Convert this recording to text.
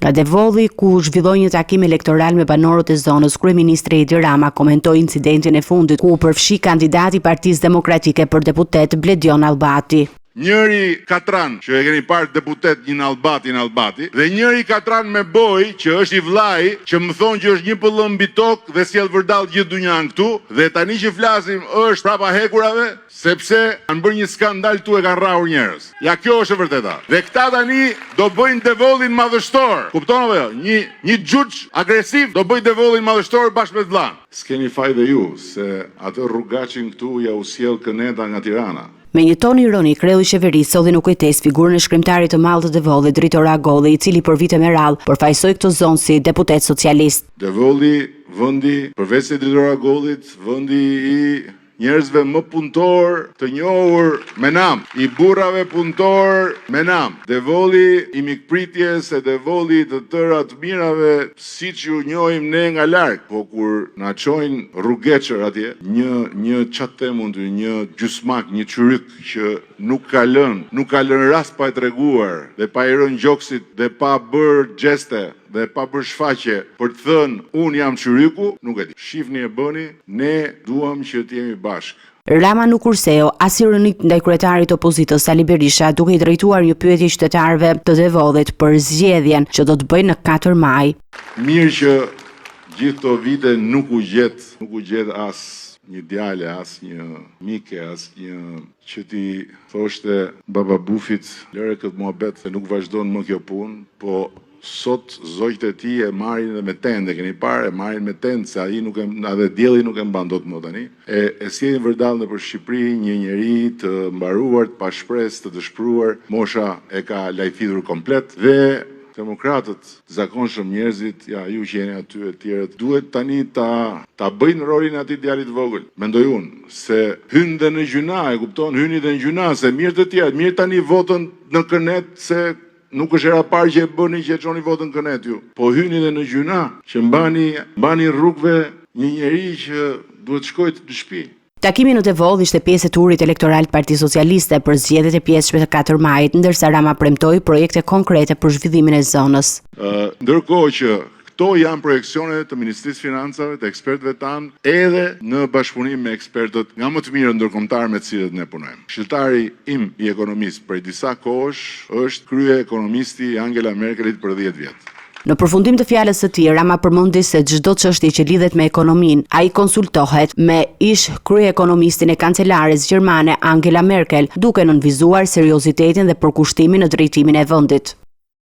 Nga Devolli, ku zhvilloi një takim elektoral me banorët e zonës, kryeministri Edi Rama komentoi incidentin e fundit, ku u përfshi kandidati i Partisë Demokratike për deputet, Bledion Nallbati. Njëri katran që e keni parë deputet një Nallbati Nallbati dhe njëri katran me bojë që është i vllai që më thonë që është një pëllëmbë mbi tokë dhe sjell vërdallë gjithë dynjanë këtu dhe tani që flasim është prapa hekurave sepse kanë bërë një skandal këtu e kanë rrahur njerëz. Ja kjo është e vërteta. Dhe këta tani do bëjnë Devollin madhështor. Kupton apo jo? Një një xhuxh agresiv do bëjë Devollin madhështor bashkë me të vllanë. S'keni faj dhe ju, se atë rrugaçin këtu ja u sjell këneta nga Tirana. Me një ton ironik, kreu i qeverisë solli në kujtesë figurën e shkrimtarit të madh të Devollit, Dritëro Agolli, i cili për vite me radhë përfaqësoi këtë zonë si deputet socialist. Devolli, vendi, përveçse i Dritëro Agollit, vendi i njerëzve më punëtorë të njohur me nam, i burrave punëtorë me nam. Devolli i mikpritjes e Devolli i të tëra të mirave siç ju njohim ne nga larg, po kur na çojnë rrugeçër atje, një një ça të them unë ty, një gjysmak, një çyryk që nuk ka lënë, nuk ka lënë rast pa e treguar dhe pa i rënë gjoksit dhe pa bërë gjeste dhe pa bërë shfaqje për të thënë unë jam çyryku, nuk e di. Shifni e bëni, ne duam që të jemi bashkë. Rama nuk kurseu as ironitë ndaj kryetarit të opozitës Sali Berisha, duke i drejtuar një pyetje qytetarëve të Devollit për zgjedhjen që do të bëjnë në 4 maj. Mirë që gjithë këto vite nuk u gjet, nuk u gjet as një djalë, as një mike, as një që t'i thoshte baba Bufit, lëre këtë muhabet se nuk vazhdon më kjo punë, po Sot zogjtë e tij e marrin edhe me tendë, e keni parë, e marrin me tendë se ai nuk e edhe dielli nuk e mban dot më tani. E e sjellin vërdallë nëpër Shqipëri një njeri të mbaruar, të pashpresë, të dëshpëruar, mosha e ka lajthitur komplet dhe demokratët, të zakonshëm njerëzit, ja ju që jeni aty e tjerët, duhet tani ta ta bëjnë rolin e atij djalit të vogël, mendoj unë, se hyn dhe në gjynah, e kupton, hyni dhe në gjynah, se mirë të tjerët, mirë tani votën në kënetë se Nuk është hera e parë që e bëni që e çoni votën në kënetë ju. Po hyni dhe në gjynah që mbani mbani rrugëve një njeri që duhet të shkojë në shtëpi. Takimi në Devoll ishte pjesë e turit elektoral të Partisë Socialiste për zgjedhjet e pjesshme të 4 majit, ndërsa Rama premtoi projekte konkrete për zhvillimin e zonës. Ndërkohë që Këto janë projeksione të Ministrisë së Financave, të ekspertëve tanë, edhe në bashkëpunim me ekspertët nga më të mirët ndërkombëtarë me të cilët ne punojmë. Këshilltari im i ekonomisë prej disa kohësh është kryeekonomisti i Angela Merkelit për dhjetë vjet. Në përfundim të fjalës së tij, Rama përmendi se çdo çështje që lidhet me ekonominë, ai konsultohet me ish-kryeekonomistin e kancelares gjermane Angela Merkel, duke nënvizuar seriozitetin dhe përkushtimin në drejtimin e vendit.